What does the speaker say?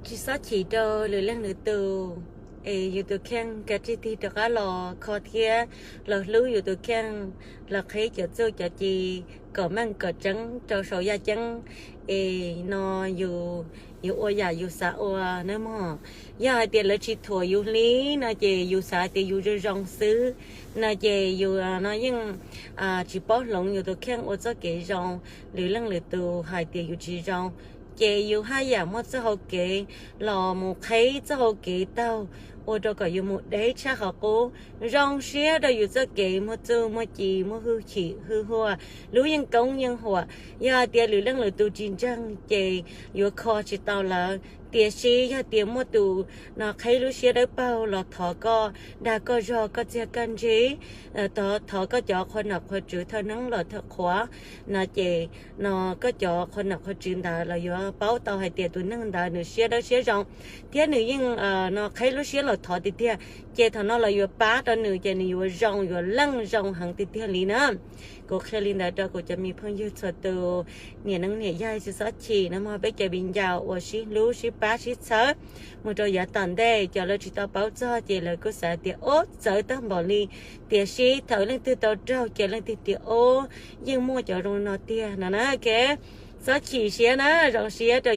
Tsis txhob chim rau lwm leej lwm tus, es yus tus kheej kav tsij tig rov qab los kho thiab los hlub yus tus kheej, los qhib cov txuj cov ci kom meej kom tseeb rau saum yaj ceeb, es no yus yuav ua yam yus xav ua nawb mog. Yog hais tias lawv tsis thuam yus li no ces yus xav tias yus zoo zoo xwb no ces yus no yeej tsis paub hloov yus tus kheej ua txoj kev zoo. Lwm leej lwm tus hais tias yus tsis zoo ces yus haj yam muaj txoj hau kev los mus qhib txoj hau kev taug, ua rau kom yus mus deb tshaj qhov qub. Zoo siab rau yus txoj kev muaj txuj muaj ci, muaj hwj chim hwj huaj, lub yeej koob yeej huam. Yog hais tias lwm leej lwm tus tsis ntseeg ces yuav kho tsis tau lawv. Tiam sis yog tias muaj tus no qhib lub siab dawb paug los thov koj dag koj zog koj txiag koj ntsig, thov koj cov qhua nom qhua tswv thawj neeb los thawj qhuav no ces no koj cov qhua nom qhua tswv ntawd los yuav paub tau hais tias tus neeg ntawd nws siab dawb siab zoo thiab nws yeej no qhib lub siab los thov tiag tiag, ces thaum no los yuav pab rau nws ces nws yuav zoo, yuav leej zoo heev tiag tiag li na. Kuv qhia li ntawd rau kuv cov me phooj ywg txhua tus, niam neeb niam yaig tsis txhob chim no mog. Peb cov viv ncaus uas sib hlub sib pab sib txhawb mus rau yav tom ntej, cov lawv tsis tau paub txog ces lawv kuj xav tias ub txawv tag npaum li, tiam sis thaum leej twg tau raug ces leej twg tias ub yeej muaj cov zoo no tiag no na. Txhob chim siab na, zoo siab rau